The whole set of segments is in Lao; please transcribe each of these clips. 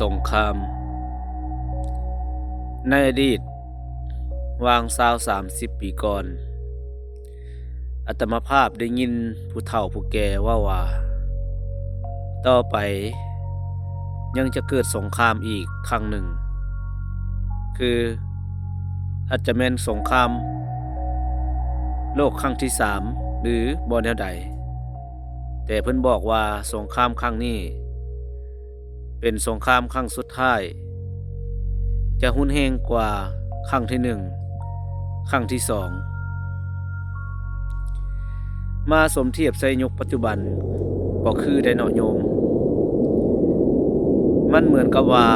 ສົງຄາມ. ໃນອະດີດ, ຫວ່າງຊາວສາມສິບປີກ່ອນ, ອາດຕະມາພາບໄດ້ຍິນຜູ້ເຖົ້າຜູ້ແກ່ເວົ້າວ່າ, ຕໍ່ໄປຍັງຈະເກີດສົງຄາມອີກຄັ້ງໜຶ່ງ, ຄືອາດຈະແມ່ນສົງຄາມໂລກຄັ້ງທີສາມ ຫຼື ບໍ່ແນວໃດ. ແຕ່ເພິ່ນບອກວ່າສົງຄາມຄັ້ງນີ້ເປັນສົງຄາມຄັ້ງສຸດທ້າຍ, ຈະຮຸນແຮງກວ່າຄັ້ງທີໜຶ່ງ, ຄັ້ງທີສອງ. ມາສົມທຽບໃສ່ຍຸກປັດຈຸບັນກໍຄືໄດເນາະໂຍມ. ມັນເໝືອນກັບວ່າ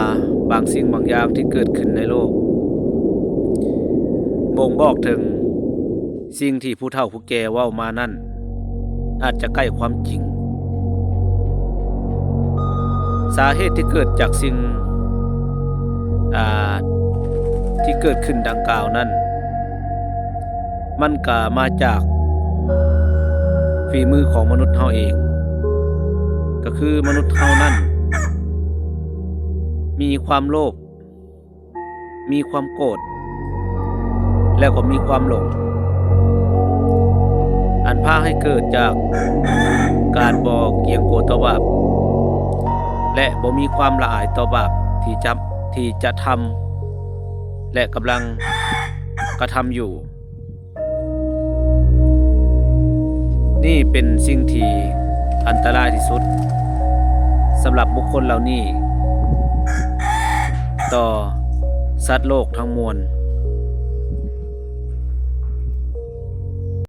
ບາງສິ່ງບາງຢ່າງທີ່ເກີດຂຶ້ນໃນໂລກ ບົ່ງບອກເຖິງ ສິ່ງທີ່ຜູ້ເຖົ້າຜູ້ແກ່ເວົ້າມານັ້ນ ອາດຈະໃກ້ຄວາມຈິງ. ສາເຫດທີ່ເກີດຈາກສິ່ງ, ອາ, ທີ່ເກີດຂຶ້ນດັ່ງກ່າວນັ້ນ, ມັນກະມາຈາກຝີມືຂອງມະນຸດເຮົາເອງ, ກະຄືມະນຸດເຮົານັ້ນມີຄວາມໂລບ, ມີຄວາມໂກດ ແລະ ກໍມີຄວາມຫຼົງ ອັນພາໃຫ້ເກີດຈາກການບໍ່ກຽງກົວຕໍ່ບາບ ແລະ ບໍ່ມີຄວາມລະອາຍຕໍ່ບາບທີ່ຈະ, ທີ່ຈະທຳ ແລະ ກຳລັງກະທຳຢູ່. ນີ້ເປັນສິ່ງທີ່ອັນຕະລາຍທີ່ສຸດສຳລັບບຸກຄົນເຫຼົ່ານີ້ຕໍ່ສັດໂລກທັງມວນ.